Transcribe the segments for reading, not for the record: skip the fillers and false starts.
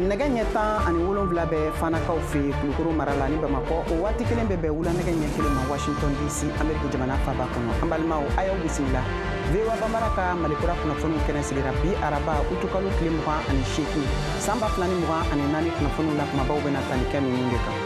Nɛgɛ ɲɛ 17 bɛ Fanakaw fɛ yen, Kulukoro mara la ni Bamakɔ. O waati kelen bɛ bɛn wula nɛgɛ ɲɛ 1 ma Washington DC, Ameriki jamana faba kɔnɔ. An balimaw, a y'aw bisimila. VOA Bambara ka Malikura kunnafoniw kɛnɛ sigira bi araba utukalo tile 28 san 2024. Kunnafoniw la kumabaw bɛna tali kɛ ninnu de kan.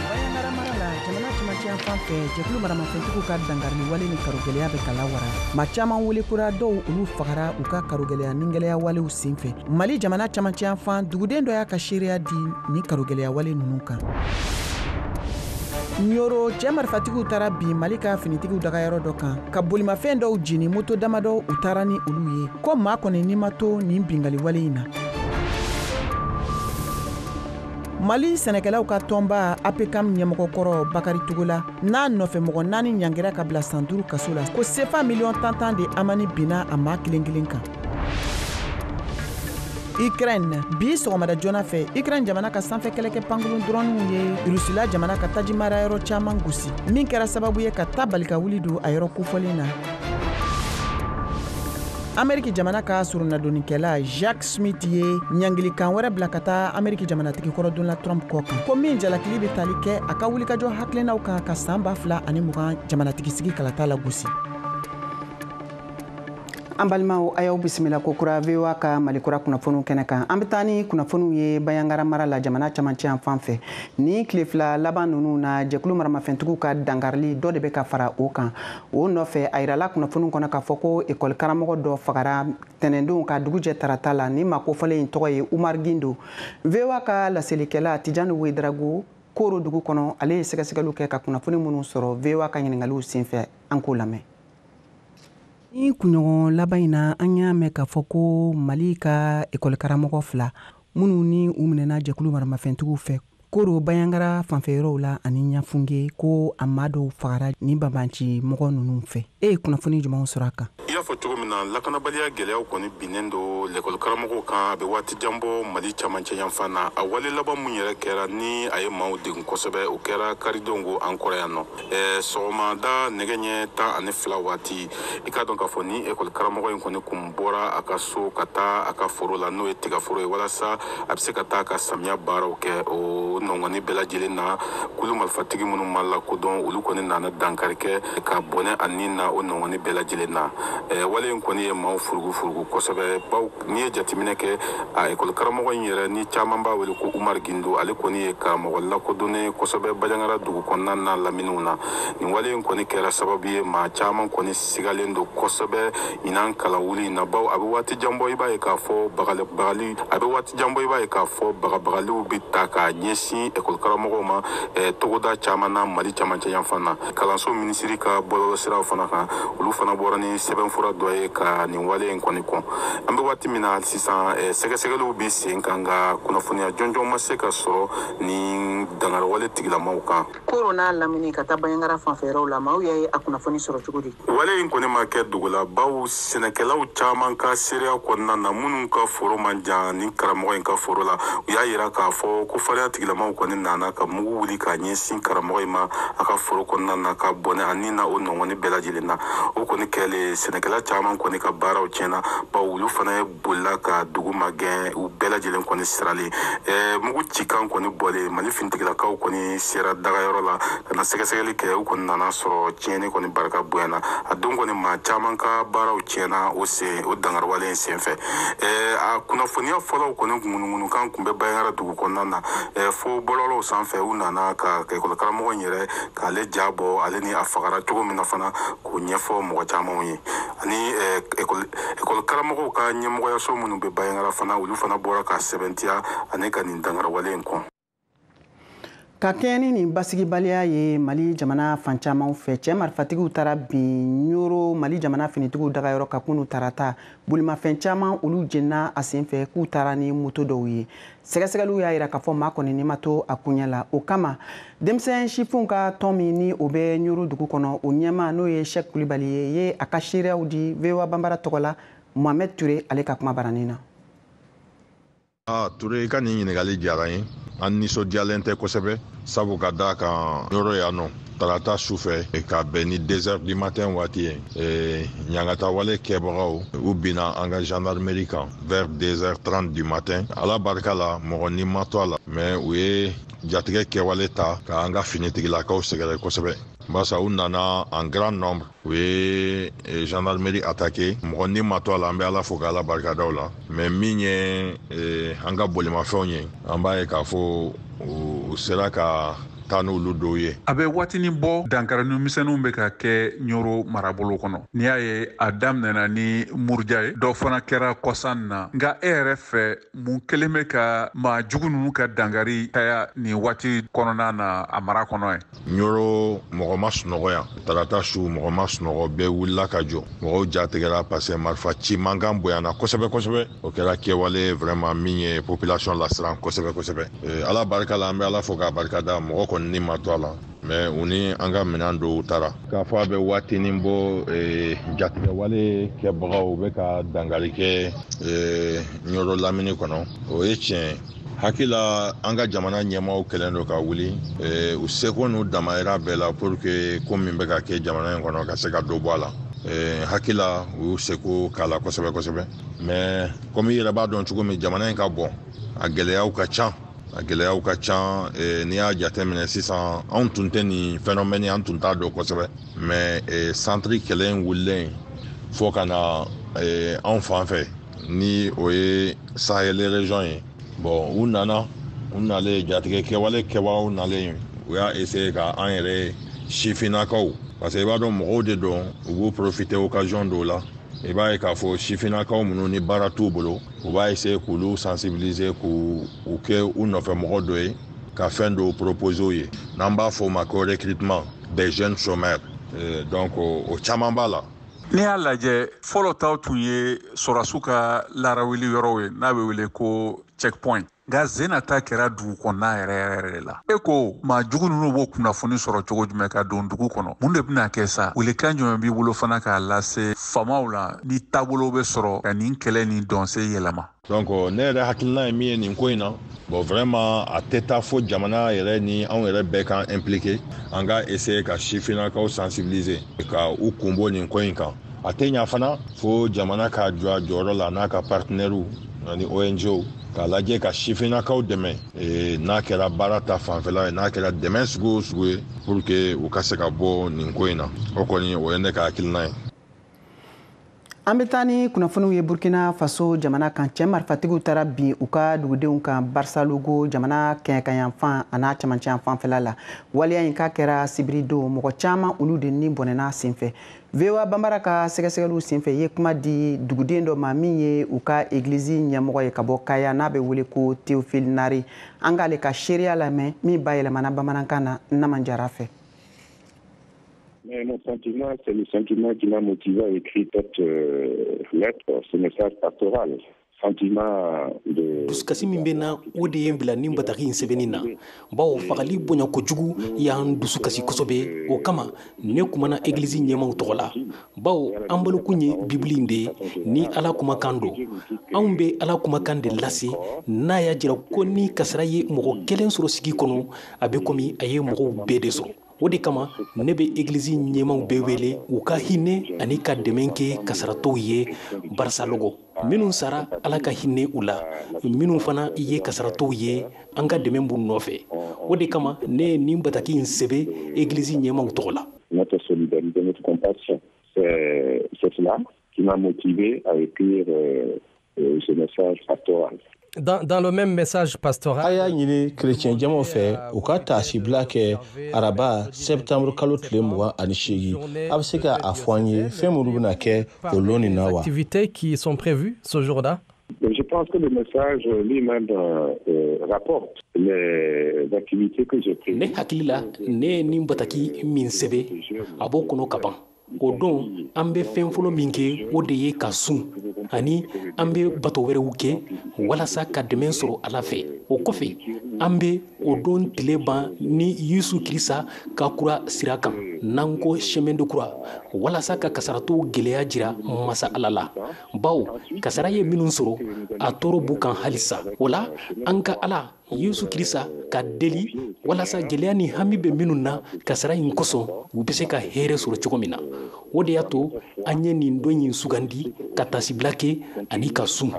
Banjagara mara la, jamana cɛmancɛ yanfan fɛ, jɛkulu maramafɛntigiw ka dankarili wale ni karogɛlɛya bɛ ka lawara. Maa caman wele kura dɔw, olu fagara u ka karogɛlɛya ni gɛlɛya walew senfɛ. Mali jamana cɛmancɛ yanfan duguden dɔ y'a ka seereya di ni karogɛlɛya wale ninnu kan. Ɲoro, cɛ marifatigiw taara bin Mali ka finitigiw dagayɔrɔ dɔ kan ka bolimafɛn dɔw jeni, moto damadɔ u taara ni olu ye. Ko maa kɔni ni ma to nin bingali wale in na. Mali sɛnɛkɛlaw ka tɔnba APCAM ɲɛmɔgɔkɔrɔ Bakari Togola n'a nɔfɛ mɔgɔ naani ɲangira ka bila san 5 kaso la, ko sefa miliyɔn tan tan de amani binna a maa kelen kelen kan. Ukraine, bi sɔgɔmada joona fɛ, Ukraine jamana ka sanfɛ kɛlɛkɛ pankurun drɔniw ye Rusila jamana ka taji marayɔrɔ caman gosi, min kɛra sababu ye ka ta bali ka wuli don a yɔrɔ kofɔlen na. Ameriki jamana ka soronadonnikɛla Jack Smith ye ɲangilikan wɛrɛ bila ka taa Ameriki jamanatigi kɔrɔ Donald Trump kɔ kan, ko min jalakili bɛ tali kɛ a ka wulikajɔ hakilinaw kan ka san 2020 jamanatigi sigi kalata lagosi. An balimaw, a y'aw bisimila ko kura VOA ka Malikura kunnafoniw kɛnɛ kan. An bɛ taa ni kunnafoniw ye Banjagara mara la, jamana cɛmancɛ yan fan fɛ. Ni tile 2 laban ninnu na, jɛkulu maramafɛntigiw ka dankarili dɔ de bɛ ka fara o kan. O nɔfɛ, a yirala kunnafoniw kɔnɔ k'a fɔ ko ekɔli karamɔgɔ dɔ fagara tɛnɛndon ka dugu jɛ tarata la. Ni maa kofɔlen in tɔgɔ ye Umar Gindo. VOA ka laselikɛla Tijani Wedrago Koro dugu kɔnɔ, ale ye sɛgɛsɛgɛliw kɛ ka kunnafoni minnu sɔrɔ VOA ka ɲininkaliw senfɛ, an k'o lamɛn. Ni kunɲɔgɔn laban in na, an y'a mɛn k'a fɔ ko Mali ka ekɔli karamɔgɔ fila minnu ni u minɛna jɛkulu maramafɛntigiw fɛ Koro Banjagara fanfɛ yɔrɔw la ani Ɲafunge, ko a maa dɔw fagara ni banbanci mɔgɔ ninnu fɛ. E ye kunnafoni jumɛnw sɔrɔ a kan? I y'a fɔ cogo min na, lakanabaliya gɛlɛyaw kɔni binnen don lekɔli karamɔgɔw kan, a bɛ waati jan bɔ Mali camancɛ yanfan na. A wale laban mun yɛrɛ kɛra ni a ye maaw degun kosɛbɛ, o kɛra karidon ko an kɔrɔ yan nɔ sɔgɔmada nɛgɛ ɲɛ 12 waati. I k'a dɔn k'a fɔ ni ekɔli karamɔgɔ in kɔni kun bɔra a ka so ka taa a ka foro la, n'o ye tigaforo ye, walasa a bɛ se ka taa ka samiya baaraw kɛ. O nɔngɔnni bɛɛ lajɛlen na, kulu marifatigi minnu ma lakodɔn, olu kɔni nana dankari kɛ ka bɔnɛ a ni na o nɔngɔnni bɛɛ lajɛlen na. Wale in kɔni ye maaw furugu furugu kosɛbɛ, baw n'i ye jateminɛ kɛ, a ekɔli karamɔgɔ in yɛrɛ ni caman b'a wele ko Umar Gindo, ale kɔni ye karamɔgɔ lakodɔnnen kosɛbɛ Banjagara dugu kɔnɔna na laminiw na. Nin wale in kɔni kɛra sababu ye maa caman kɔni sigalen don kosɛbɛ ɲinan kalan wuli in na, baw a bɛ waati jan bɔ, i b'a ye k'a fɔ bagabagali a bɛ waati jan bɔ, i b'a ye k'a fɔ bagabagaliw bɛ ta k'a ɲɛsin ekɔli karamɔgɔw ma togoda caman na Mali camancɛ yanfan na. Kalanso minisiri ka bɔlɔlɔsiraw fana kan, olu fana bɔra ni sɛbɛnfura dɔ ye ka nin wale in kɔni kɔn. An bɛ waati min na sisan, sɛgɛsɛgɛliw bɛ sen kan, nka kunnafoniya jɔnjɔn ma se ka sɔrɔ nin dankariwale tigilamaw kan. Koro n'a lamini ka taa Banjagara fanfɛ yɔrɔw la, maaw y'a ye a kunnafoni sɔrɔ cogo di? Wale in kɔni ma kɛ dogo la, baw sɛnɛkɛlaw caman ka seereya kɔnɔna na, minnu ka foro man jan ni karamɔgɔ in ka foro la, u y'a yira k'a fɔ ko farinya tigilamaw kɔni nana ka mugu wuli k'a ɲɛsin karamɔgɔ in ma a ka foro kɔnɔna na ka bɔnɛ a ni na o nɔngɔnni bɛɛ lajɛlen na. O kɔni kɛlen, sɛnɛkɛla caman kɔni ka baaraw tiɲɛna, baw olu fana ye bolila ka dugu magɛn, u bɛɛ lajɛlen kɔni siralen. Mugu cikan kɔni bɔlen, Mali finitigilakaw kɔni sera dagayɔrɔ la ka na sɛgɛsɛgɛli kɛ. U kɔni nana sɔrɔ tiɲɛni kɔni barika bonyana. A don kɔni, maa caman ka baaraw tiɲɛna o sen o dankariwale in senfɛ. A kunnafoniya fɔlɔw kɔni ŋunuŋunukan kun bɛ Banjagara dugu kɔnɔna na fo bɔlɔlɔw sanfɛ. U nana ka ekɔli karamɔgɔ in yɛrɛ k'ale ja bɔ, ale ni a fagara cogo min na fana, k'o ɲɛfɔ mɔgɔ camanw ye. Ani ekɔli karamɔgɔw ka ɲɛmɔgɔyaso minnu bɛ Banjagara fana, olu fana bɔra ka sɛbɛntiya ani ka nin dankariwale in kɔn. Ka kɛɲɛ ni nin basigibaliya ye Mali jamana fan camanw fɛ, cɛ marifatigiw taara bin Ɲoro Mali jamana finitigiw dagayɔrɔ ka kunu tarata. Bolimafɛn caman, olu jenina a senfɛ, k'u taara ni moto dɔw ye. Sɛgɛsɛgɛliw y'a yira k'a fɔ maa kɔni ni ma to a kuɲɛ la. O kama, denmisɛn sifinw ka tɔn min ni o bɛ Ɲoro dugu kɔnɔ, o ɲɛma n'o ye Sɛk Kulibali ye a ka seereyaw di VOA Banbara tɔgɔ la Mohamed Ture ale ka kuma baranin na. Ah, Ture, i ka nin ɲininkali diyara n ye. An nisɔndiyalen tɛ kosɛbɛ, sabu ka d'a kan yɔrɔ yan nɔ, tarata su fɛ, ka bɛn ni 2 heures du matin waati ye, ɲangatawale kɛbagaw u binna an ka gendarmerie kan vers 2 heures 30 du matin. Ala barika la, mɔgɔ ni ma to a la, mais u ye jatigɛ kɛwale ta ka an ka finitigilakaw sɛgɛrɛ kosɛbɛ, barisa u nana en grand nombre, u ye gendarmerie attaqué, mɔgɔ ni ma to a la. An bɛ Ala fo k'Ala barika da o la. Mais min ye an ka bolimafɛnw ye, an b'a ye k'a fɔ u sera ka taa n'olu dɔw ye. A bɛ waatinin bɔ, dankarani misɛnninw bɛ ka kɛ Ɲoro marabolo kɔnɔ. N'i y'a ye, a daminɛna ni muruja ye, dɔ fana kɛra kɔsan na. Nka e yɛrɛ fɛ, mun kelen bɛ ka maa jugu ninnu ka dankari caya nin waati kɔnɔna na a mara kɔnɔ ye? Ɲoro, mɔgɔ ma sunɔgɔ yan tarata su, mɔgɔ ma sunɔgɔ, bɛɛ wulila ka jɔ, mɔgɔw jatigɛra parce que marifa ci mankan bonyana kosɛbɛ kosɛbɛ. O kɛra kɛwale vraiment min ye population lasiran kosɛbɛ kosɛbɛ. Ala barika la, an bɛ Ala fo k'a barika da, mɔgɔ kɔni ni ma to a la, mais u ni an ka minɛn dɔw taara. K'a fɔ a bɛ waatinin bɔ, jatigɛwale kɛbagaw bɛ ka dankari kɛ Ɲoro lamini kɔnɔ, o ye tiɲɛ ye. Hakili la, an ka jamana ɲɛmaaw kɛlen don ka wuli u seko n'u damayira bɛɛ la pour que ko min bɛ ka kɛ jamana in kɔnɔ ka se ka dɔ bɔ a la. Hakili la, u y'u seko k'a la kosɛbɛ kosɛbɛ, mais komi i yɛrɛ b'a dɔn cogo min, jamana in ka bon, a gɛlɛyaw ka ca, a gɛlɛyaw ka ca. N'i y'a jateminɛ sisan, anw tun tɛ nin phénomène, an tun t'a dɔn kosɛbɛ, mais centre kɛlɛ in wulilen fo ka na anw fan fɛ, ni o ye Sahel région ye, bon, u nana, u nalen, jatigɛ kɛwale kɛbagaw nalen, u y'a essayer ka an yɛrɛ sifinnakaw, parce que i b'a dɔn, mɔgɔw de don, u b'u profiter occasion dɔw la. I b'a ye k'a fɔ sifinnakaw minnu ni baara t'u bolo, u b'a essayer k'olu sensibiliser, k'u u kɛ u nɔfɛ mɔgɔ dɔ ye, ka fɛn dɔw proposer u ye, n'an b'a fɔ o ma ko recrutement des jeunes chômeurs. Donc o caman b'a la. N'i y'a lajɛ, fɔlɔ taw tun ye sɔrɔdasiw ka larawuli yɔrɔw ye, n'a bɛ wele ko checkpoint. Nka zena ta kɛra dugu kɔnɔna yɛrɛ yɛrɛ de la. E ko maa jugu ninnu b'o kunnafoni sɔrɔ cogo jumɛn ka don dugu kɔnɔ? Mun de bɛna kɛ sa? Welekan jumɛn b'i bolo fana k'a lase faamaw la, ni taabolo bɛ sɔrɔ ka nin kɛlɛ nin dɔnse yɛlɛma? Donc ne yɛrɛ hakilina ye min ye nin ko in na, bon, vraiment, a tɛ taa fo jamana yɛrɛ ni anw yɛrɛ bɛɛ k'an impliqué, an ka essayer ka sifinnakaw sensibiliser ka u kun bɔ nin ko in kan. A tɛ ɲa fana fo jamana k'a jɔ a jɔyɔrɔ la, n'a ka partenaires ani ONG, k'a lajɛ ka sifinnakaw dɛmɛ, n'a kɛra baara ta fanfɛla ye, n'a kɛra dɛmɛ sugu o sugu ye, pour que u ka se ka bɔ nin ko in na. O kɔni, o ye ne ka hakilina ye. An bɛ taa ni kunnafoniw ye Burkina Faso jamana kan. Cɛ marifatigiw taara bin u ka dugudenw kan Barsalogho, jamana kɛɲɛkayanfan a n'a cɛmancɛ fanfɛla la. Waleya in k'a kɛra sibiridon, mɔgɔ caman olu de ni bɔnɛna senfɛ. VOA Banbara ka sɛgɛsɛgɛliw senfɛ, ye kuma di duguden dɔ ma min ye u ka egilizi ɲɛmɔgɔ ye ka bɔ Kaya, n'a bɛ wele ko Théophile Nare. An k'ale ka seereya lamɛn min bayɛlɛmana bamanankan na Naman Jara fɛ. Mais mon sentiment, c'est le sentiment qui m'a motivé à écrire cette lettre, ce message pastoral. Sentiment de. Dusukasi min bɛ na, o de ye n bila nin bataki in sɛbɛnni na, bawo fagali bonya kojugu y'an dusu kasi kosɛbɛ. O kama ne kumana egilizi ɲɛmaw tɔgɔ la, bawo an balokun ye Bibili in de ye, ni Ala kumakan don. Anw bɛ Ala kumakan de lase, n'a y'a jira ko ni kasara ye mɔgɔ kelen sɔrɔ sigi kɔnɔ, a bɛ komi a ye mɔgɔw bɛɛ de sɔrɔ. O de kama ne bɛ egilizi ɲɛmaw bɛɛ wele u ka hinɛ ani ka dɛmɛ kɛ kasaratɔw ye Barsalogho. Minnu sara, Ala ka hinɛ u la. Minnu fana ye kasaratɔw ye, an ka dɛmɛ b'u nɔfɛ. O de kama ne ye nin bataki in sɛbɛn egilizi ɲɛmaw tɔgɔ la. Notre solidarité, notre compassion, c'est cela qui m'a motivé à écrire ce message pastoral. Dans le même message pastoral. A y'a ɲini kerecɛn jamaw fɛ u ka taasibila kɛ araba sɛptanburu kalo tile 28. A bɛ se ka a fɔ an ye fɛn minnu bɛna kɛ o lon nin na wa? Activités qui sont prévues ce jour-là. Je pense que le message lui-même rapporte les activités que j'ai prévues. Ne hakili la, ne ye nin bataki min sɛbɛn, a b'o kɔnɔ ka ban. O don, an bɛ fɛn fɔlɔ min kɛ, o de ye ka sun, ani an bɛ bato wɛrɛw kɛ walasa ka dɛmɛ sɔrɔ Ala fɛ. O kɔfɛ, An bɛ o don tile ban ni Yesu Kirisa ka kura sira kan, n'an ko chemin de croix, walasa ka kasaratɔw gɛlɛya jira masa Ala la, bawo kasara ye minnu sɔrɔ, a tɔɔrɔ b'u kan halisa. O la, an ka Ala Yesu Kirisa ka deli walasa gɛlɛya ni hami bɛ minnu na kasara in kosɔn, u bɛ se ka hɛrɛ sɔrɔ cogo min na. O de y'a to an ye nin don in sugandi ka tasibila kɛ ani ka sun.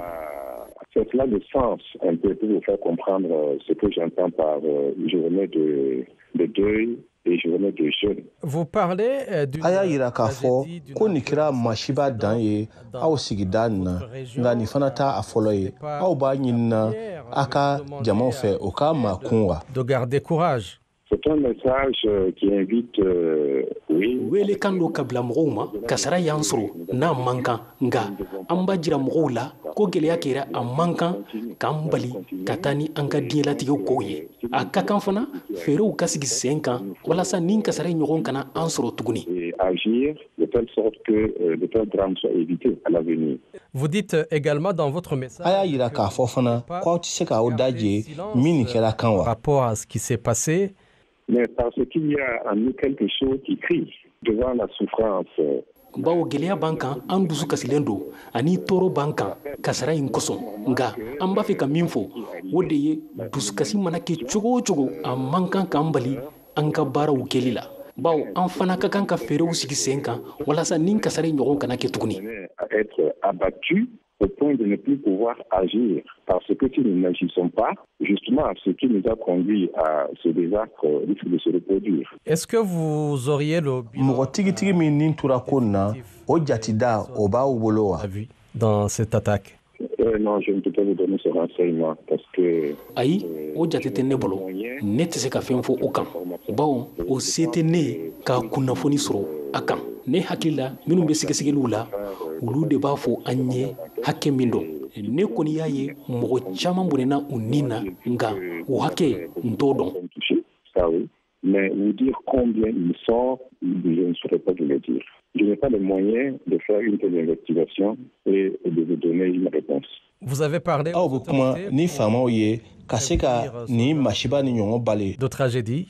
C'est cela le sens un peu pour vous faire comprendre ce que j'entends par journée de deuil et journée de jeûne. Vous parlez d'une A y'a yira k'a fɔ ko nin kɛra masiba dan ye aw sigida nin na, nka nin fana t'a a fɔlɔ ye. Aw b'a ɲinina a ka jamaw fɛ o k'a makun wa? De garder courage. C'est un message qui invite, oui. Welekan don ka bila mɔgɔw ma, kasara y'an sɔrɔ n'a man kan, nka an b'a jira mɔgɔw la ko gɛlɛya kɛra, a man kan k'an bali ka taa ni an ka diɲɛlatigɛ kow ye. A ka kan fana fɛɛrɛw ka sigi sen kan walasa nin kasara ɲɔgɔn kana an sɔrɔ tuguni. Et agir de telle sorte que de tels drames soient évités à l'avenir. Vous dites également dans votre message. A y'a yira k'a fɔ fana k'aw tɛ se k'aw daje min nin kɛra kan wa? Par rapport à ce qui s'est passé. Mais parce qu'il y a en nous quelque chose qui crie devant la souffrance. Bawo gɛlɛya b'an kan, an dusu kasilen don ani tɔɔrɔ b'an kan kasara in kosɔn, nka an b'a fɛ ka min fɔ, o de ye dusukasi mana kɛ cogo o cogo, a man kan k'an bali an ka baaraw kɛli la, bawo an fana ka kan ka fɛɛrɛw sigi sen kan walasa nin kasara in ɲɔgɔn kana kɛ tuguni. Être abattu au point de ne plus pouvoir agir, parce que si nous n'agissons pas, justement, ce qui nous a conduit à ce désastre risque de se reproduire. Est-ce que vous auriez le bilan? Mɔgɔ tigitigi min nin tora ko nin na, o jatida o b'aw bolo wa? Dans cette attaque. Non, je ne peux pas vous donner ce renseignement parce que. Ayi, o jate tɛ ne bolo. Ne tɛ se ka fɛn fɔ o kan, bawo o se tɛ ne ye ka kunnafoni sɔrɔ a kan. Ne hakili la, minnu bɛ sɛgɛsɛgɛliw la, olu de b'a fɔ an ye hakɛ min don. Ne kɔni y'a ye mɔgɔ caman bɔnɛna u nin na, nka o hakɛ n t'o dɔn. Ça oui, mais vous dire combien ils sont, je ne saurais pas vous le dire. Je n'ai pas les moyens de faire une telle investigation et de vous donner une réponse. Vous avez parlé. Aw bɛ kuma ni faamaw ye ka se ka nin masiba ni ɲɔgɔn bali. De tragédie.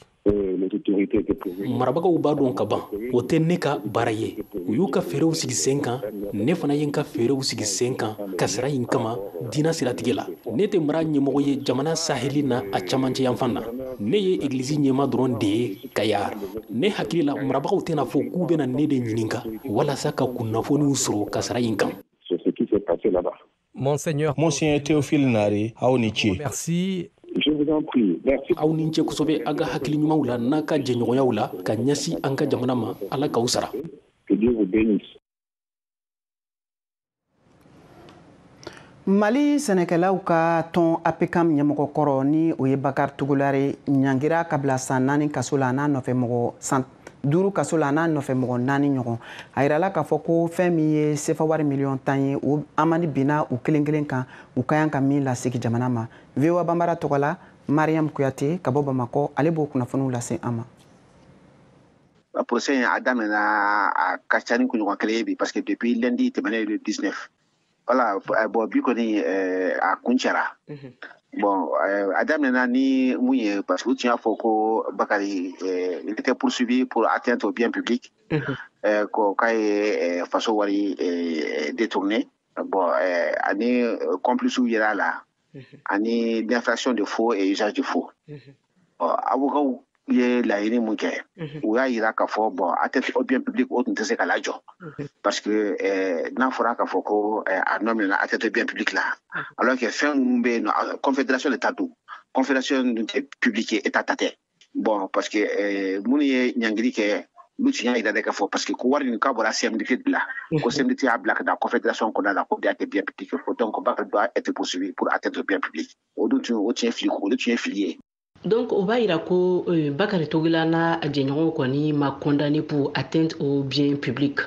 Marabagaw b'a dɔn ka ban, o tɛ ne ka baara ye. U y'u ka fɛɛrɛw sigi sen kan, ne fana ye n ka fɛɛrɛw sigi sen kan kasara in kama diinɛ siratigɛ la. Ne tɛ mara ɲɛmɔgɔ ye jamana saheli na a camancɛ yanfan na. Ne ye egilizi ɲɛma dɔrɔn de ye Kayar. Ne hakili la, marabagaw tɛna fɔ k'u bɛna ne de ɲininka walasa ka kunnafoniw sɔrɔ kasara in kan. Monseigneur Théophile Nare, aw ni ce. Merci. Je vous en prie. Merci. Aw ni ce kosɛbɛ a ka hakili ɲumanw la n'a ka jɛɲɔgɔnyaw la ka ɲɛsin an ka jamana ma. Ala k'aw sara. Que Dieu vous bénisse. Mali sɛnɛkɛlaw ka tɔn APCAM ɲɛmɔgɔ kɔrɔ, ni o ye Bakari Togola ye, ɲangira ka bila san 4 kaso la, n'a nɔfɛ mɔgɔ san 5 kaso la, n'a nɔfɛ mɔgɔ 4 ɲɔgɔn. A yirala k'a fɔ ko fɛn min ye sefa wari miliyɔn 10 ye, o amani binna u kelen kelen kan, u ka kan ka min lasegin jamana ma. VOA Bambara tɔgɔ la, Mariam Kuyate ka bɔ Bamakɔ, ale b'o kunnafoniw lase an ma. A procès in a daminɛna, a ka ca ni kunɲɔgɔn kelen ye bi, parce que depuis lundi tɛmɛnen, le 19. Voilà, bon, bi kɔni a kuncɛra. Bon, a daminɛna ni mun ye? Parce que u tun y'a fɔ ko Bakari, il était poursuivi pour atteinte au bien public, ko k'a ye faso wari détourné. Bon, ani complice yɛrɛ la, ani d'infraction de faux et usage de faux. Avocat ye laɲini mun kɛ? U y'a yira k'a fɔ, bon, atteinte au bien public, o tun tɛ se ka lajɔ, parce que n'a fɔra k'a fɔ ko a nɔ minɛna atteinte au bien public la, alors que fɛn minnu bɛ yen nɔ, confédération de ta don, confédération dun tɛ public ye, état ta tɛ. Bon, parce que minnu ye ɲangili kɛ, olu tun y'a yira de k'a fɔ, parce que ko wari nin k'a bɔra CMDT de la, ko CMDT y'a bila ka taa confédération kɔnɔna la, ko de y'a kɛ bien public, donc Bakari doit être poursuivi pour atteinte au bien public. O dun tun, o tun ye fili, o de tun ye fili ye. Donc o b'a yira ko Bakari Togola n'a jɛɲɔgɔnw kɔni ma condamné pour atteinte au bien public,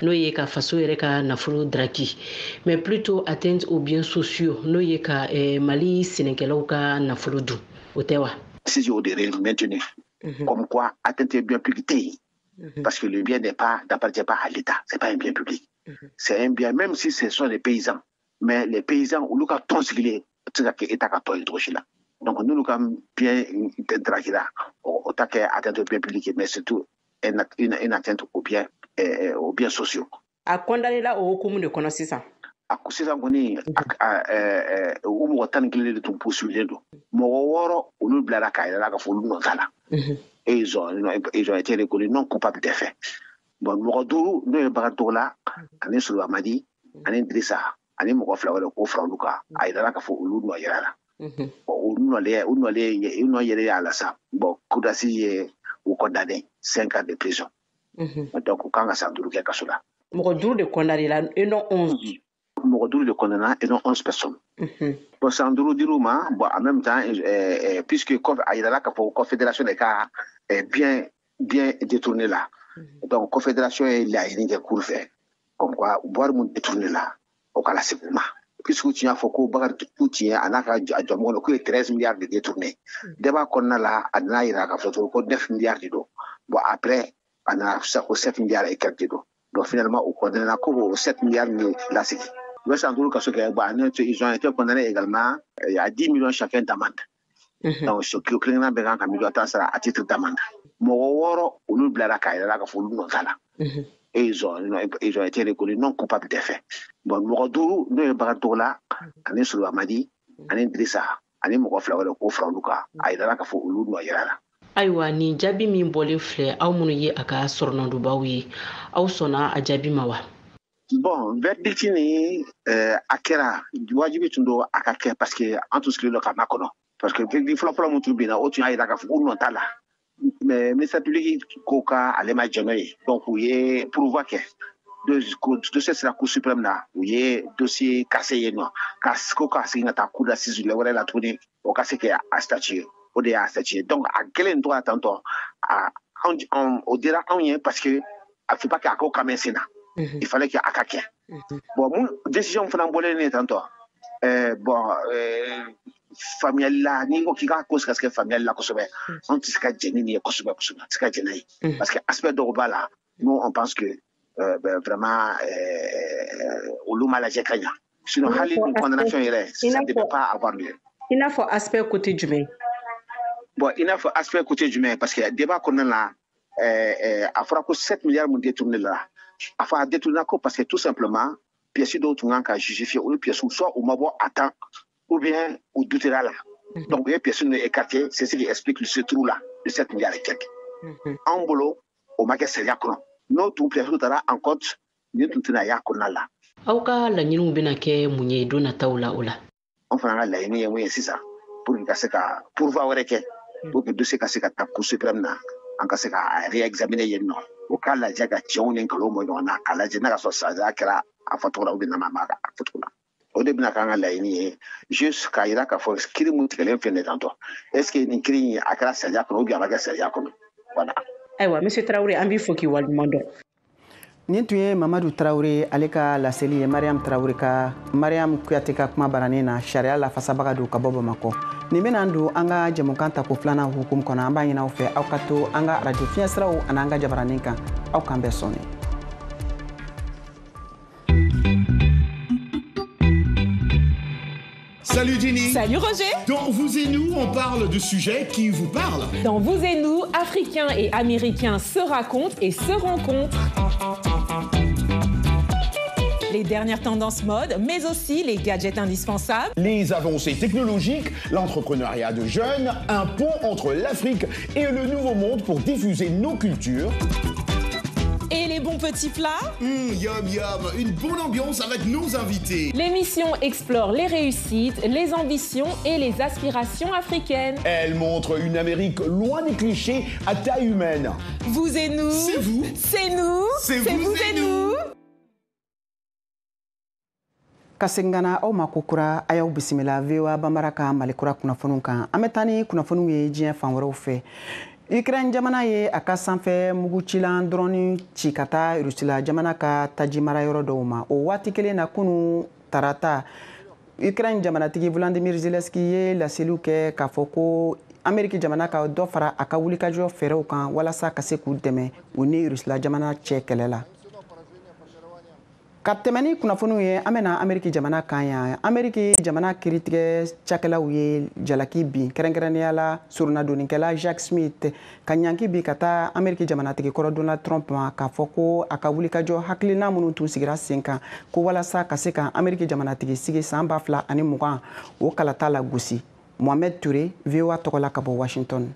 n'o ye ka faso yɛrɛ ka nafolo draki, mais plutôt atteinte aux biens sociaux, n'o ye ka Mali sɛnɛkɛlaw ka nafolo dun, o tɛ wa? Si o de maintenu comme quoi atteinte au bien public tɛ yen, parce que le bien n'est pas n'appartient pas à l'État, c'est pas un bien public. C'est un bien, même si ce sont les paysans, mais les paysans olu ka tɔn sigilen tɛ se ka kɛ État ka tɔn ye cogo si la. Donc n'olu ka bien darakira, o ta kɛ atteinte au bien public, mais surtout une atteinte au bien aux biens sociaux. A condamné la o hukumu de kɔnɔ sisan. A ko sisan kɔni, u mɔgɔ 11 de tun poursuivilen don. Mɔgɔ 6, olu bilara k'a yɛrɛ la k'a fɔ olu nɔ t'a la. Et ils ont été reconnus non coupables des faits. Bon, mɔgɔ 5, n'o ye Bakari Togola ani Soloba Madi ani Dirisa ani mɔgɔ 2 wɛrɛ, k'o fara olu kan, a yirala k'a fɔ olu nɔ yɛrɛ la. Bon, u nɔ yɛrɛ y'a la sa. Bon, cour d'assises ye u condamné 5 ans de prison. Donc u kan ka san 5 kɛ kaso la. Mɔgɔ 5 de condamné la et non 11. Mɔgɔ 5 de condamné et non 11 personnes. Bon, san 5 dir'u ma. Bon, en même temps, puisque a yirala k'a fɔ confédération de ka bien détourné la. Donc confédération ye laɲini kɛ cour fɛ comme quoi wari mun détourné la, o ka lase u ma, puisque u tun y'a fɔ ko Bakari k'u tiɲɛ a n'a ka jɔnmɔgɔw k'u ye 13 milliards de détourné. Débat kɔnɔna la, a nana yira k'a fɔ ko 9 milliards de don. Bon, après a nana sisan ko 7 milliards et quelques de don. Donc finalement u condamné ko o 7 milliards ni lasegin. U bɛ san 5 kaso kɛ. Bon, ils ont été condamnés également à 10 millions chacun d'amende. Donc so kilo kelen bɛɛ kan ka 10 millions sara à titre d'amende. Mɔgɔ 6, olu bilara k'a yɛrɛ la k'a fɔ olu nɔ t'a la. Et ils ont été reconnus non coupables des faits. Bon, mɔgɔ 5, n'o ye Bakari Togola ani Soloba Madi ani Dirisa ani mɔgɔ 2 wɛrɛ, k'o fara olu kan, a yirala k'a fɔ olu nɔ yɛrɛ la. Ayiwa, nin jaabi min bɔlen filɛ, aw minnu ye a ka sɔrɔnɔdubaw ye, aw sɔnna a jaabi ma wa? Bon, verdict ni a kɛra, wajibi tun don a ka kɛ, parce que an tun sigilen don ka makɔnɔ, parce que verdict fɔlɔ-fɔlɔ mun tun binna, o tun y'a yira k'a fɔ k'u nɔ t'a la. Mais ministère public ko ka ale ma jɛn n'o ye. Donc u ye pourvoi kɛ, dossier sera Cour suprême na, u ye dossier cassé yen nɔ, ka ko ka segin ka taa cour d'assises wɛrɛ la tuguni, o ka se kɛ a statuer. O de y'a statuer. Donc a kɛlen tora tantɔ, a anw o dira anw ye, parce que a faut pas que a ko ka mɛn sen na, il fallait que a ka kɛ. Bon, mun décision fana bɔlen ne tantɔ, bon, faamuyali la, n'i ko k'i ka ko sɛgɛsɛgɛ faamuyali la kosɛbɛ, anw tɛ se ka jɛn ni nin ye kosɛbɛ kosɛbɛ, tɛ se ka jɛn n'a ye, parce que aspect dɔw b'a la, nous on pense que ben, vraiment olu ma lajɛ ka ɲa. Sinon hali ni condamnation yɛrɛ, ça ne devait pas avoir lieu. I n'a fɔ aspect côté jumɛn? Bon, i n'a fɔ aspect côté jumɛn, parce que débat kɔnɔna la, a fɔra ko 7 milliards mun détourné la, a fɔ a détourné ko parce que tout simplement pièces dɔw tun kan ka justifier, olu pièces soit u ma bɔ à temps ou bien u doutera la. Donc u ye pièces ninnu écarté, c'est ce qui explique ce trou là de 7 milliards et quelques. Anw bolo, o ma kɛ sariya kɔnɔ. N'o tun pièces taara en compte, nin tun tɛna y'a kɔnɔna la. Aw ka laɲiniw bɛna kɛ mun ye don nataw la o la? An fana ka laɲini ye mun ye sisan, pour que ka se ka pourvoi wɛrɛ kɛ, pour que dossier ka se ka taa Cour suprême na, an ka se ka réexaminer yen nɔ, o k'a lajɛ ka tiɲɛw ni nkalonw bɔ ɲɔgɔn na, k'a lajɛ n'a ka sɔrɔ sariya kɛra a fɔcogo la ou bien n'a ma a fɔcogo la. O de bɛna k'an ka laɲini ye, juste k'a yira k'a fɔ kiiri mun tigɛlen filɛ nin ye tantɔ, est ce que nin kiiri in a kɛra sariya kɔnɔ ou bien a ma kɛ sariya kɔnɔ? Voilà. Ayiwa, monsieur Tarawele, an b'i fo k'i waleɲuman dɔn. Nin tun ye Mamadu Tarawele, ale ka laseli ye Mariam Tarawele ka, Mariam Kuyate ka kuma baranin na, sariya lafasabaga don ka bɔ Bamakɔ. Nin bɛna don an ka jɛmukan tako filanan hukumu kɔnɔ. An b'a ɲini aw fɛ, aw ka to an ka arajo fiɲɛsiraw ani an ka jabaranin kan. Aw k'an bɛɛ sɔnni. Salut Jenny. Salut Roger. Dans Vous et nous, on parle de sujets qui vous parlent. Dans Vous et nous, Africains et Américains se racontent et se rencontrent. Les dernières tendances mode, mais aussi les gadgets indispensables. Les avancées technologiques, l'entrepreneuriat de jeunes, un pont entre l'Afrique et le Nouveau Monde pour diffuser nos cultures. Et les bons petits plats. Yum yum, une bonne ambiance avec nos invités. L'émission explore les réussites, les ambitions et les aspirations africaines. Elle montre une Amérique loin des clichés, à taille humaine. Vous et nous. C'est vous. C'est nous. C'est vous et nous. Ka segin ka na aw ma kokura, a y'aw bisimila VOA Banbara ka Malikura kunnafoniw kan. An bɛ taa ni kunnafoniw ye diɲɛ fan wɛrɛw fɛ. Ukraine jamana ye a ka sanfɛ mugucilan dɔrɔni ci ka taa Rusila jamana ka taji marayɔrɔ dɔw ma. O waati kelen na, kunu tarata, Ukraine jamanatigi Vladimir Zelensky ye laseliw kɛ k'a fɔ ko Ameriki jamana ka dɔ fara a ka wulikajɔ fɛɛrɛw kan walasa ka se k'u dɛmɛ u ni Rusila jamana cɛ kɛlɛ la. Ka tɛmɛ ni kunnafoniw ye, an bɛna Ameriki jamana kan yan. Ameriki jamana kiiritigɛ cakɛlaw ye jalaki bin, kɛrɛnkɛrɛnnenya la soronadonnikɛla Jack Smith, ka ɲanki bin ka taa Ameriki jamanatigi kɔrɔ Donald Trump ma, k'a fɔ ko a ka wulikajɔ hakilina minnu tun sigira sen kan ko walasa ka se ka Ameriki jamanatigi sigi san 2020 o kalata la gosi. Mohamed Touré, VOA tɔgɔ la ka bɔ Washington.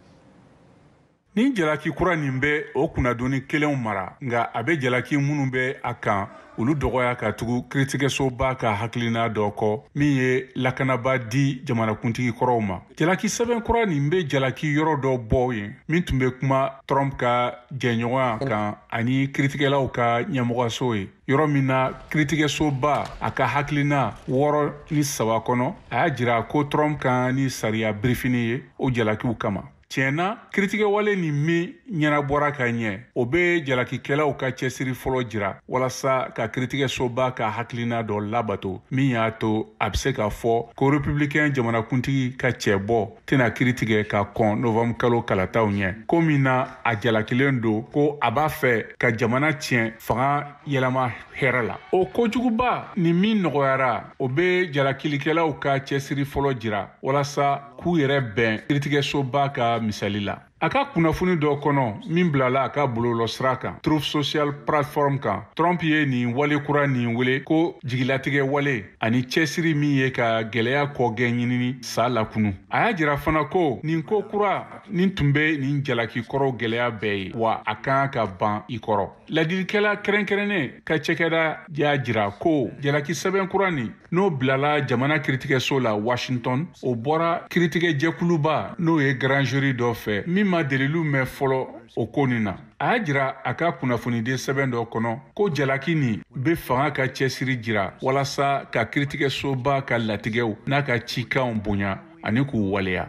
Ni jalaki kura nin bɛ o kunnadonni kelenw mara, nka a bɛ jalaki minnu bɛ a kan olu dɔgɔya ka tugu kiiritigɛsoba ka hakilina dɔ kɔ min ye lakanaba di jamanakuntigi kɔrɔw ma. Jalaki sɛbɛn kura nin bɛ jalaki yɔrɔ dɔ bɔ yen min tun bɛ kuma Trump ka jɛɲɔgɔnya kan ani kiiritigɛlaw ka ɲɛmɔgɔso ye, yɔrɔ min na kiiritigɛsoba a ka hakilina 6-3 kɔnɔ a y'a jira ko Trump kan ni sariya birifini ye o jalakiw kama. Tiɲɛ na, kiiritigɛwale nin min ɲɛnabɔra ka ɲɛ, o bɛ jalakikɛlaw ka cɛsiri fɔlɔ jira walasa ka kiiritigɛsoba ka hakilina dɔ labato min y'a to a bɛ se k'a fɔ ko republicain jamanakuntigi ka cɛbɔ tɛna kiiritigɛ ka kɔn novembre kalo kalataw ɲɛ, ko min na a jalakilen don ko a b'a fɛ ka jamana tiɲɛ fanga yɛlɛma hɛrɛ la. O kojuguba ni min nɔgɔyara, o bɛ jalakilikɛlaw ka cɛsiri fɔlɔ jira walasa k'u yɛrɛ bɛn kiiritigɛsoba ka misali la. A ka kunnafoni dɔ kɔnɔ min bilala a ka bɔlɔlɔsira kan Truth Social platform kan, Trump ye nin wale kura nin wele ko jigilatigɛ wale ani cɛsiri min ye ka gɛlɛya kɔgɛn ɲinini sa lakunu. A y'a jira fana ko nin ko kura nin tun bɛ nin jalaki kɔrɔw gɛlɛya bɛɛ ye, wa a kan ka ban i kɔrɔ. Ladilikɛla kɛrɛnkɛrɛnnen ka cɛkɛda y'a jira ko jalaki sɛbɛn kura nin n'o bilala jamana kiiritigɛso la Washington, o bɔra kiiritigɛjɛkuluba n'o ye grand jury dɔ fɛ min ma deliliw mɛn fɔlɔ o ko nin na. A y'a jira a ka kunnafoniden sɛbɛn dɔ kɔnɔ ko jalaki nin bɛ fanga ka cɛsiri jira walasa ka kiiritigɛsoba ka latigɛw n'a ka cikanw bonya ani k'u waleya.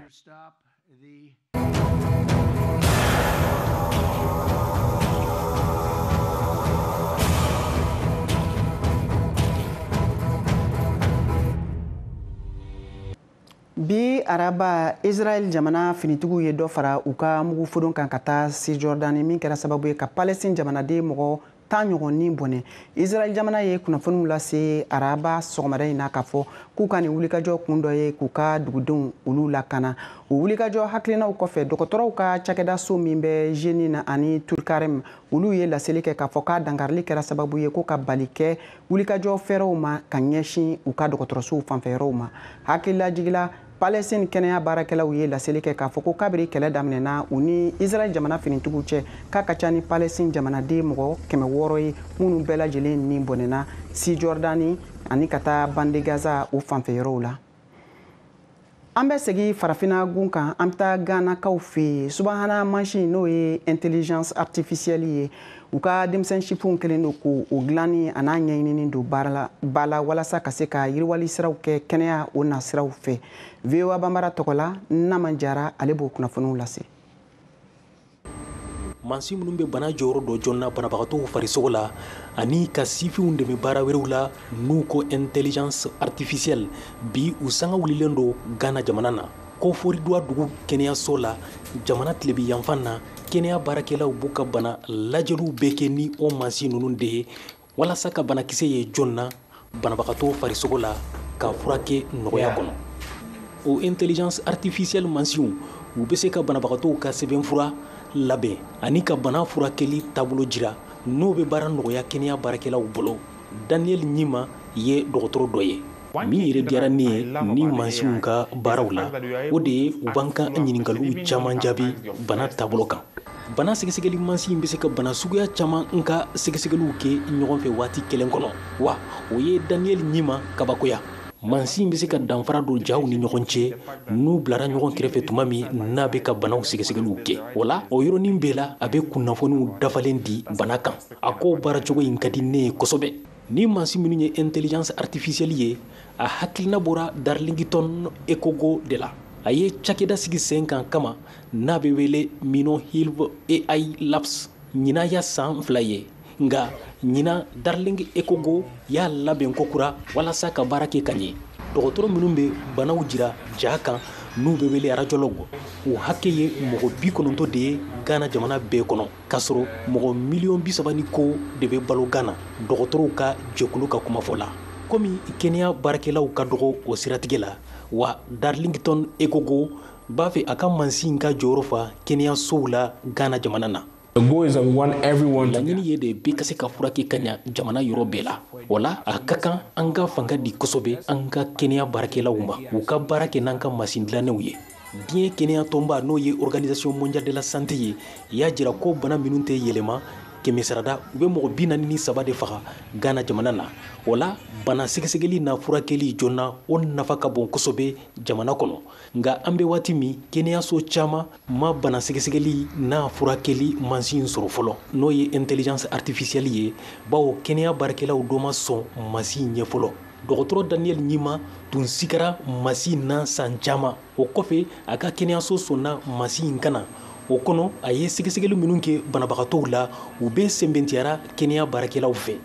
Bi araba, Israël jamana finitigiw ye dɔ fara u ka mugufodon kan ka taa Cisjordanie, min kɛra sababu ye ka Palestine jamanaden mɔgɔ 10 ɲɔgɔn ni bɔnɛ. Israël jamana ye kunnafoniw lase araba sɔgɔmada in na k'a fɔ k'u ka nin wulikajɔ kun dɔ ye k'u ka dugudenw olu lakana. O wulikajɔ hakilinaw kɔfɛ, dɔgɔtɔrɔw ka cakɛdaso min bɛ Jenin ani Tulkarem, olu ye laseli kɛ k'a fɔ k'a dankarili kɛra sababu ye ko ka bali kɛ wulikajɔ fɛɛrɛw ma ka ɲɛsin u ka dɔgɔtɔrɔsow fanfɛyɔrɔw ma. Hakililajigila, Palestine kɛnɛya baarakɛlaw ye laseli kɛ k'a fɔ ko kabiri kɛlɛ daminɛna u ni Israël jamana finitigiw cɛ, k'a ka ca ni Palestine jamanaden mɔgɔ 600 ye minnu bɛɛ lajɛlen ni bɔnɛna Cisjordanie ani ka taa bande Gaza o fanfɛyɔrɔw la. An bɛ segin farafinna gun kan, an bɛ taa Ghanakaw fɛ yen. Subahana mansin n'o ye intelligence artificielle ye, u ka denmisɛn sifinw kɛlen don k'o dilanni a n'a ɲɛɲinini don ba la walasa ka se ka yiriwali siraw kɛ kɛnɛya o nasiraw fɛ. VOA Bambara tɔgɔ la, Nama Jara ale b'o kunnafoniw lase. Mansin minnu bɛ bana jɔyɔrɔ dɔ joona banabagatɔw farisogo la ani ka sifinw dɛmɛ baara wɛrɛw la n'u ko intelligence artificielle, bi u sanga wulilen don Ghana jamana na. Koforidua dugu kɛnɛyaso la, jamana tilebi yanfan na, kɛnɛya baarakɛlaw b'u ka bana lajɛliw bɛɛ kɛ ni o mansin ninnu de ye walasa ka banakisɛ ye joona banabagatɔw farisogo la ka furakɛ nɔgɔya kɔnɔ. O intelligence artificielle mansinw, u bɛ se ka banabagatɔw ka sɛbɛnfura labɛn ani ka bana furakɛli taabolo jira n'o bɛ baara nɔgɔya kɛnɛya baarakɛlaw bolo. Daniel Ɲima ye dɔgɔtɔrɔ dɔ ye. Min yɛrɛ diyara ne ye ni mansinw ka baaraw la, o de ye u b'an ka ɲininkaliw caman jaabi bana taabolo kan. Bana sɛgɛsɛgɛli mansin bɛ se ka bana suguya caman n ka sɛgɛsɛgɛliw kɛ ɲɔgɔn fɛ waati kelen kɔnɔ, wa o ye Daniel Ɲima kabakoya. Mansin bɛ se ka danfara don jaw ni ɲɔgɔn cɛ n'u bilara ɲɔgɔn kɛrɛfɛ tuma min n'a bɛ ka banaw sɛgɛsɛgɛliw kɛ. O la, o yɔrɔnin bɛɛ la, a bɛ kunnafoniw dafalen di bana kan. A ko baaracogo in ka di ne ye kosɛbɛ. Ni mansin minnu ye intelligence artificielle ye, a hakilina bɔra Darlington Ekogo de la. A ye cakɛda sigi sen kan kama n'a bɛ wele Mino Hilve AI Labs. Ɲinan ya san 2 ye, nka ɲinan Darling Ekogo y'a labɛn kokura walasa ka baara kɛ ka ɲɛ. Dɔgɔtɔrɔ minnu bɛ banaw jira ja kan n'u bɛ wele radiologue, o hakɛ ye mɔgɔ 90 de ye Ghana jamana bɛɛ kɔnɔ, k'a sɔrɔ mɔgɔ 30 miliyɔn ni ko de bɛ balo Ghana, dɔgɔtɔrɔw ka jɛkulu ka kumafɔ la. Komi kɛnɛya baarakɛlaw ka dɔgɔ o siratigɛ la wa, Darlington Ekogo b'a fɛ a ka mansin ka jɔyɔrɔ fa kɛnɛyasow la Ghana jamana na. Laɲini ye de bɛɛ ka se ka furakɛ ka ɲa jamana yɔrɔ bɛɛ la. O la, a ka kan an ka fanga di kosɛbɛ an ka kɛnɛya baarakɛlaw ma, u ka baara kɛ n'an ka masin dilannenw ye. Diɲɛ kɛnɛya tɔnba, n'o ye Organisation mondiale de la santé ye, y'a jira ko bana minnu tɛ yɛlɛma, kɛmɛ sarada, u bɛ mɔgɔ 43 de faga Ghana jamana na. O la, bana sɛgɛsɛgɛli n'a furakɛli joona, o nafa ka bon kosɛbɛ jamana kɔnɔ. Nka an bɛ waati min, kɛnɛyaso caman ma bana sɛgɛsɛgɛli n'a furakɛli mansin sɔrɔ fɔlɔ, n'o ye intelligence artificielle ye, bawo kɛnɛya baarakɛlaw dɔ ma sɔn mansin ɲɛ fɔlɔ. Dɔgɔtɔrɔ Daniel Ɲima tun sigara mansin na san caman. O kɔfɛ, a ka kɛnɛyaso sɔnna mansin in kana. O kɔnɔ, a ye sɛgɛsɛgɛli minnu kɛ banabagatɔw la, u bɛɛ sɛmɛntiyara kɛnɛya baarakɛlaw fɛ.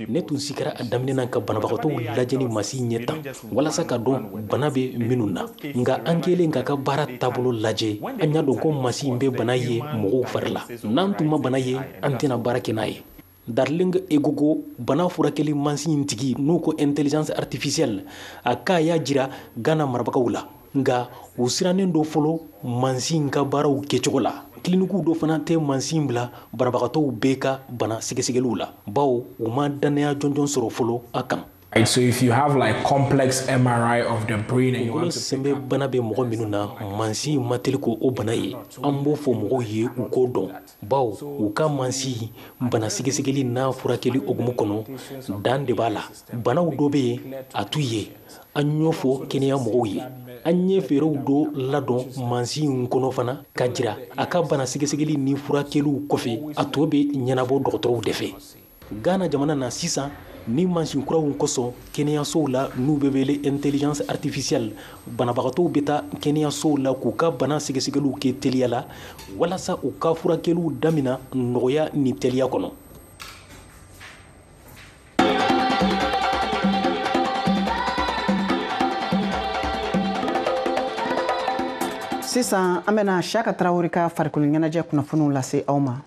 Ne tun sigara a daminɛ na ka banabagatɔw lajɛ ni mansin ɲɛ tan walasa ka dɔn bana bɛ minnu na. Nka an kɛlen k'a ka baara taabolo lajɛ, an y'a dɔn ko mansin bɛ bana ye mɔgɔw fari la. N'an tun ma bana ye, an tɛna baara kɛ n'a ye. Darling Egogo, bana furakɛli mansin tigi n'u ko intelligence artificielle, a k'a y'a jira Ghana marabagaw la, nka u sirannen dɔ fɔlɔ mansin ka baaraw kɛcogo la. Kilinikiw dɔ fana tɛ mansin bila banabagatɔw bɛɛ ka bana sɛgɛsɛgɛliw la, bawo u ma dannaya jɔnjɔn sɔrɔ fɔlɔ a kan. So if you have like complex MRI of the brain and you want to sɛnbɛ bana bɛ mɔgɔ minnu na, mansin ma teli ko o bana ye. An b'o fɔ mɔgɔw ye u k'o dɔn, bawo u ka mansin bana sɛgɛsɛgɛli n'a furakɛli hukumu kɔnɔ, dan de b'a la. Banaw dɔ bɛ yen, a t'u ye. An y'o fɔ kɛnɛya mɔgɔw ye. An ye fɛɛrɛw dɔ ladɔn mansin kɔnɔ fana ka jira a ka bana sɛgɛsɛgɛli ni furakɛliw kɔfɛ, a tɔ bɛ ɲɛnabɔ dɔgɔtɔrɔw de fɛ. Ghana jamana na sisan, ni mansin kuraw kosɔn kɛnɛyasow la, n'u bɛ wele intelligence artificielle, banabagatɔw bɛ taa kɛnɛyasow la k'u ka bana sɛgɛsɛgɛliw kɛ teliya la, walasa u ka furakɛliw damina nɔgɔya ni teliya kɔnɔ. Sisan, an bɛna Siyaka Tarawele ka farikolo ɲɛnajɛ kunnafoniw lase aw ma.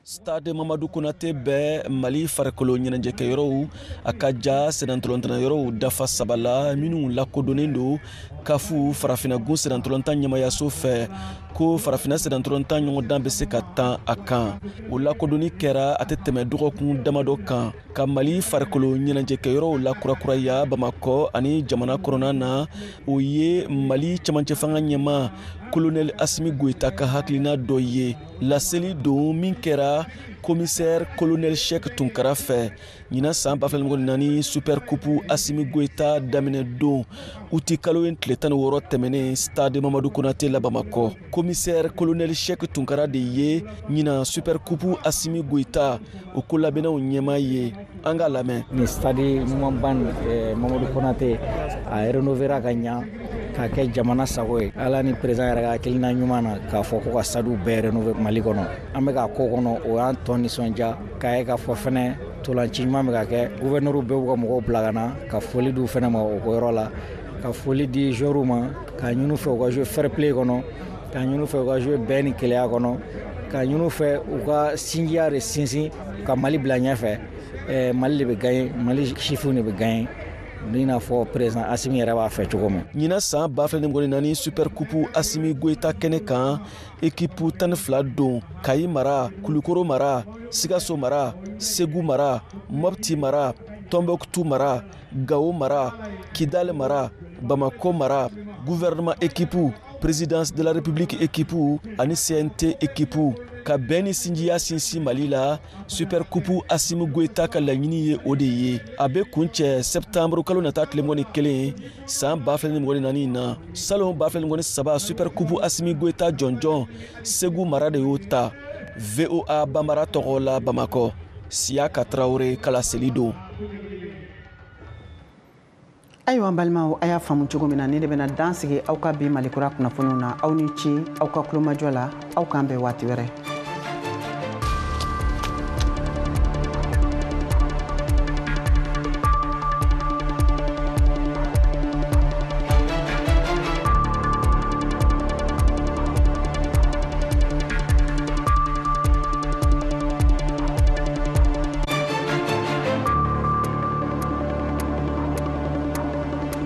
Stade Mamadu Konate bɛ Mali farikolo ɲɛnajɛkɛyɔrɔw a ka ja sennantolatan yɔrɔw dafa saba la minnu lakodɔnnen don CAF, Farafinna gun sennantolatan ɲɛmayaso fɛ, ko Farafinna sennantolatan ɲɔgɔndan bɛ se ka tan a kan. O lakodɔnni kɛra a tɛ tɛmɛ dɔgɔkun damadɔ kan. Ka Mali farikolo ɲɛnajɛkɛyɔrɔw lakurakuraya Bamakɔ ani jamana kɔnɔna na, o ye Mali cɛmancɛ fanga ɲɛma Kolonɛli Asimi Goyita ka hakilina dɔ ye. Laseli don min kɛra commissaire colonel Sheikh Tunkara fɛ ɲinan san 2024 Super Coupe Asimi Goyita daminɛ don, uti kalo in tile 16 tɛmɛnen, Stade Mamadu Konate la Bamakɔ. Commissaire colonel Sheikh Tunkara de ye ɲinan Super Coupe Asimi Goyita o ko labɛnnaw ɲɛmaa ye. An k'a lamɛn. Ni stade ɲumanba Mamadu Konate, a rénovéra ka ɲa k'a kɛ jamana sago ye. Ala ni président yɛrɛ ka hakilina ɲuman na k'a fɔ ko ka stade bɛɛ rénover Mali kɔnɔ, an bɛ k'a ko kɔnɔ, o y'an tɔ nisɔndiya k'a ye k'a fɔ fɛnɛ tolanci ɲuman bɛ ka kɛ. Gouverneur bɛɛ b'u ka mɔgɔw bila ka na ka foli d'u fɛnɛ ma o yɔrɔ la, ka foli di joueurs ma, k'a ɲini fɛ u ka jouer fair play kɔnɔ, k'a ɲini fɛ u ka jouer bɛn ni keleya kɔnɔ, k'a ɲini fɛ u ka sinjiya de sinsin ka Mali bila ɲɛfɛ. Mali de bɛ gagner, Mali sifinw de bɛ gagner, i n'a fɔ président Asimi yɛrɛ b'a fɛ cogo min. Ɲinan san 2024 Super Coupe Asimi Goyita kɛnɛ kan, ekipu 12 don: Kayi mara, Kulukoro mara, Sikaso mara, Segu mara, Mɔpti mara, Tɔnbɔkutu mara, Gawo mara, Kidali mara, Bamako mara, gouvernement équipe, présidence de la République équipe ani CNT équipe. Ka bɛn ni sinjiya sinsin Mali la, Super Coupe Asimi Goyita ka laɲini ye o de ye. A bɛ kuncɛ septembre kalo nata tile 21 san 2024 na. Salon 2023 Super Coupe Asimi Goyita jɔnjɔn, Segu mara de y'o ta. VOA Banbara tɔgɔ la Bamakɔ, Siyaka Tarawele kalaseli don. Ayiwa, n balimaw, a y'a faamu cogo min na, ne de bɛna dan sigi aw ka bi Malikura kunnafoniw na. Aw ni ce aw ka kulomajɔ la. Aw k'an bɛn waati wɛrɛ.